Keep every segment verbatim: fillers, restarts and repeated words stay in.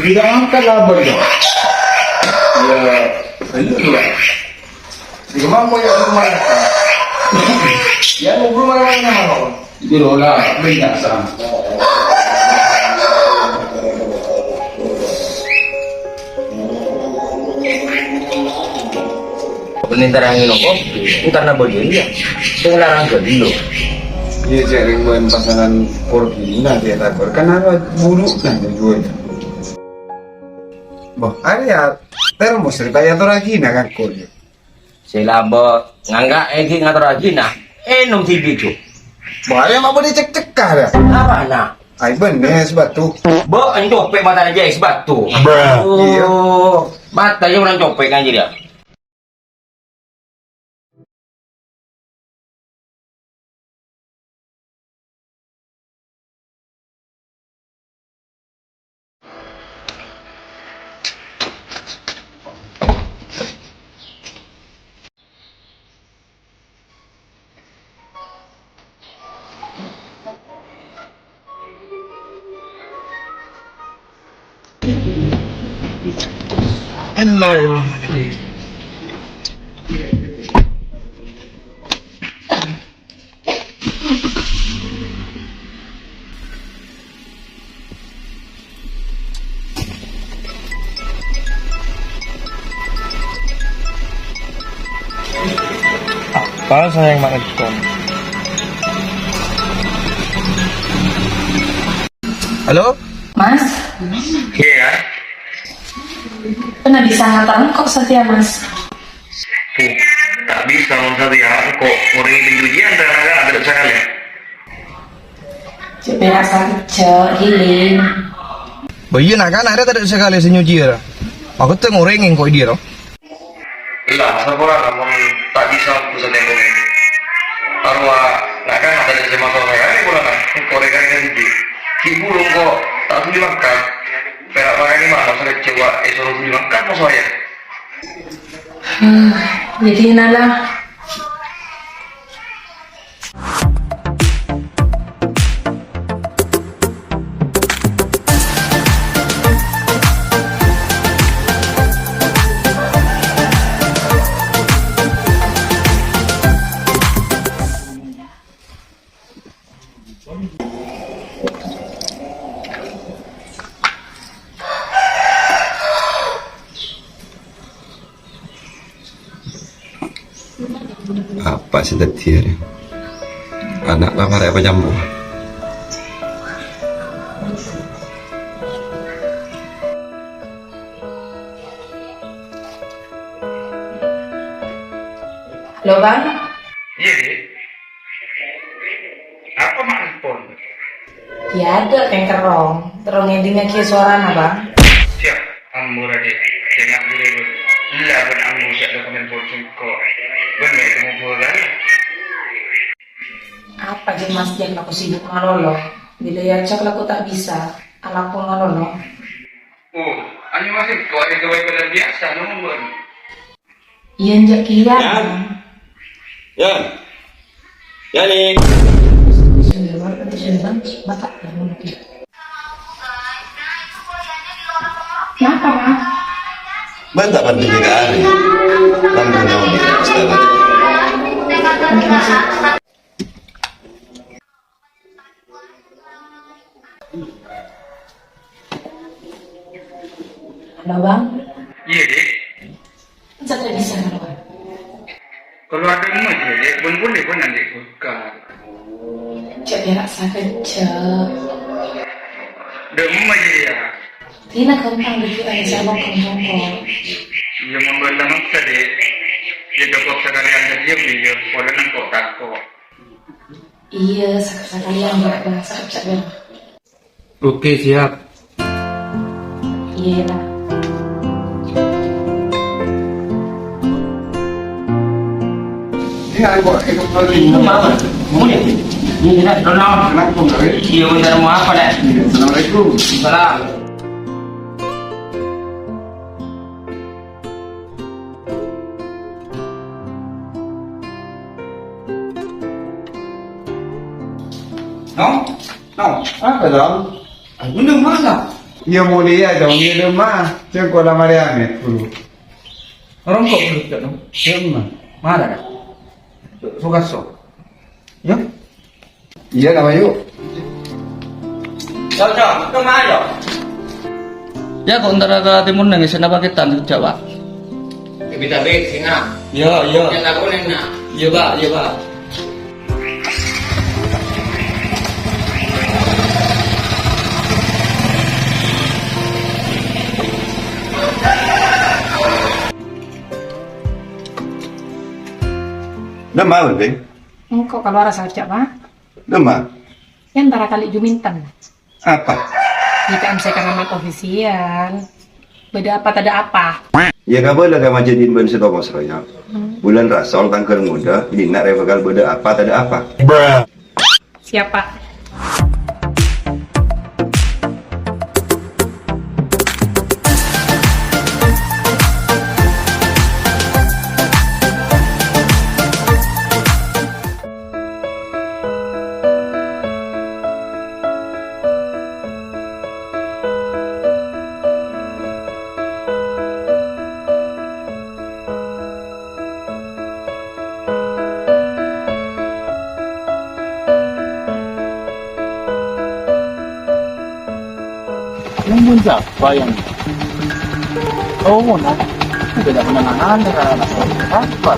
Tidak angkat lah, Bang. Ya, bener lah. Di rumah mau ya, rumah ya. Ya, ngobrol mana-mana, Bang. Di rola, benda sama. Bânnè terrangè nopo? Entar napa dhiyâ? Sè larang ghâllu. Iyâ, cè' rèng bân pasangan Fortuner, iyâ, takon. Kan apa buruk kan, gue? Boh, arèya, termos rè, Pak, èyatorraghi na, kan, kok, iyâ? Sè labâ ngangka' èngghi ngatorraghi na, ènom dhibi', Jo. Boh, arèya ma' bâdâ cek-cekka, ya? Apa, na? Ai, bânnè, es batu. Bâ, encopè' matana jâ' es batu. Iyâ. Oh, mata jâ' orèng copè' kan, jâ', ya? Apa saya yang makan? Halo? Mas? Iyâ. Pernah bisa ngator engko' satèya, Mas? Puh, ta' bisa mon satèya, engko' orèng pencucian ta' naga adâ' sakalè. Cè' pèra' sakejjhâ', Giling. Bâ iyâ, na, kan arèya tadâ' sakalè sè nyuciyâ, ra. Maksodda orèng engko' è diyâ, ro? Ella, saporana mon ta' bisa ongghu satèya orèng. Arowa, na, kan tadâ' sè mator sakalè polana, engko' rè-karè dhibi'. Ghi' buru engko' ta' dhuli mangkat. Pèra' parèngè mano sakejjhâ' wa èsoro dhuli mangkat mosowa, yâ. Jadi nala. Apa sè dhâddhiyâ, rè? Ana' la marè apa campo? Halo, Bang. Iyâ, Dhi. Apa ma' nelpon? Iyâ, adâ' kèng kerrong. Terro ngèdingngaghi sowarana, Bang. Siap, ambu, Dhi. Jhâ' ngabur, Dhi. Ella bân ambu sè adâ' nelpon sengko'. Bân mè' temmo bulan. Apa jhâ' Mas jhâ' lako sibuk malolo? Bilâ èajhâk lako ta' bisa, alako malolo. Oh, anu masih kok ada gawe pada biasa, namun. Iyâ, enjâ' kèya, Yan. Bang. Yan. Yani. Napa, Bang? Bâ'na ta' pernah nyènga'è. Lampu nyawa di sekarang. Halo, Bang. Iyâ, Dhi. Satèya bisa, Bang. Kalowar dâ' emma jârèya, Dhi. Bun-bun, Dhi, bun, Dhi, bun. Cè' pèra' sakejjhâ'. Dâ' emma jârèya. Dina ghâmpang, Dhi, ayo, sama ghâmpang, kok. Iyâ, mon bâ'na maksa, Dhi. Iyâ, cokop sakalèyan saja, Dhi, iyâ. Polana engko' tako'. Iyâ, sak-, sakalèyan, Bang. Sakejjhâ', Bang. Oke, siap. Iyâ, Bang. Ini aku, aku, aku, Mama, mau ya? Ini kita, Ronald. Kenapa, Bang? Iya, bentar, mau apa, Dek? Iya, assalamualaikum. Salam. No? No. Apa, Dong? Ay, bener malah. Iyâ, molèya, Cong. Iyâ, dâ' emma. Cong, kola marè amèt, ghuru. Rongko' ghuru, Cong. Dâ' emma. Mara, Kak. Sukaso. Yâ. Iyâ, napa, yu'? Cong, Cong, kemma, Cong? Yâ, kok entara ka timur neng, sè napa kètan sejjhâ', Pak? Yâ, bit-abit, sèna. Yâ, yâ. Yâ, lakonè, na. Iyâ, Pak, iyâ, Pak. Dâ' emma, Bhing? Engko' kalowara sajjhâ, Pak. Dâ' emma? Yâ, entara kalè Juminten. Apa? Yâ, kan saya kan amat ofisial. Bâdâ apa, tadâ' apa? Yâ, kabâlâ ka majâdin bân sè toko sroya. Hmm. Bulân Rasol tangghâl ngodâ, dinna' rè bhâkal bâdâ apa, tadâ' apa. Siap, Pak. Nungguin siapa yang, oh, nah, udah gak pernah nanya, apa?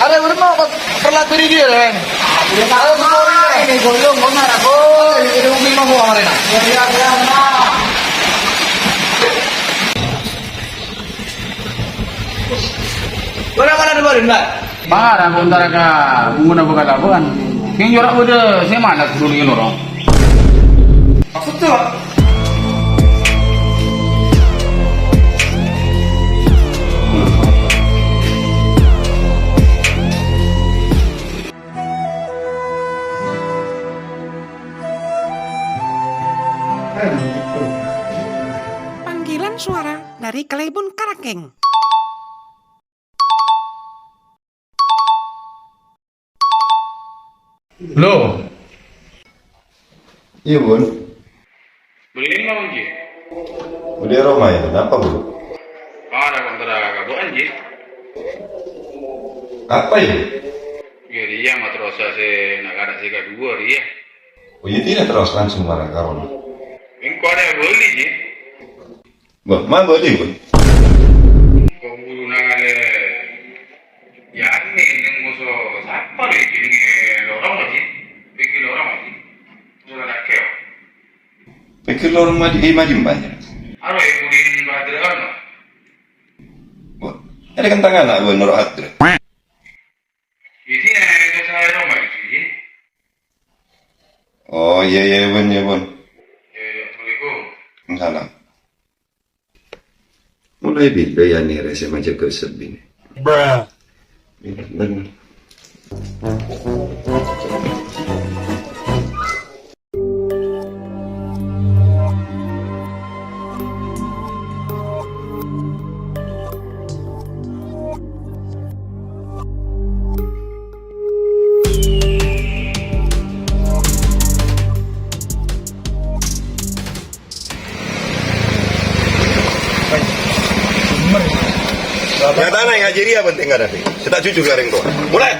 Arè, bârâmma, Pak? Perlat bâri' dia, Rèng. Arè, sorry, Rèng. Ini golong, kok marah, kok. Ini umi mau bawa, Rèng. Ya, ya, ya, Pak. Mana, mana, mana, Pak? Mara, aku entar ka bunguna bakal labuhan. Yang jorok udah, saya mana turun ini, orang? Maksud tuh, Pak? Panggilan suara dari Kalèbun Karakèng. Lo. Iyâ, Bun. Bâli mawon, Ji. Bâli è roma, yâ. Napa, Bun? Ana' kontra kabu'an, Ji. Apa, yâ? Yâ, rèya matrosa sè na'-kana' sè kaduwâ, rèya. Oh, yâ, tidak terus langsung marah ka roma. Engko' arè bâli, Ji. Bâh, ma bâli, Bun. Kok buru nangale. Ya, ini neng moso sapa le jenenge lorong, Ji? Pegge' lorong, Ji. Moso lalakè, oh. Pegge' lorong Maji-, eh, Majemban, ya? Aro, eh, budin Badra, ano? Wah, ada kentang anak gue noro' Adra. Ini, eh, itu saya rumah, Ji. Oh, iya, iya, Bun, iya, Bun. Ya, ya, assalamualaikum. Waalaikumsalam. Molaè bilâ yâ nèrè sè majâgâ sebbhina? Bruh. Bener. Nyatana ngajhâri ya penting ada, Pi. Sè ta' jujur ka orèng towa. Mulai.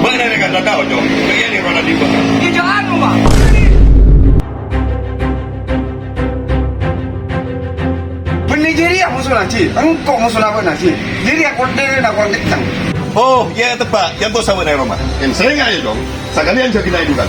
Bâ'na rèya kan ta' tao, Cong. Kèya nèro na dipa. Iyâ, jhâ' anu, Ma. Bânnè jârèya mosona, Ji. Engko' mosona bâ'na, Ji. Jârèya koddhâna kon kenceng. Oh, iyâ, teppa'. Yâ, entos sabâ' nèro, Ma. Yèn serrèng ayo, Cong. Sakalèyan jâgâna ibu kan.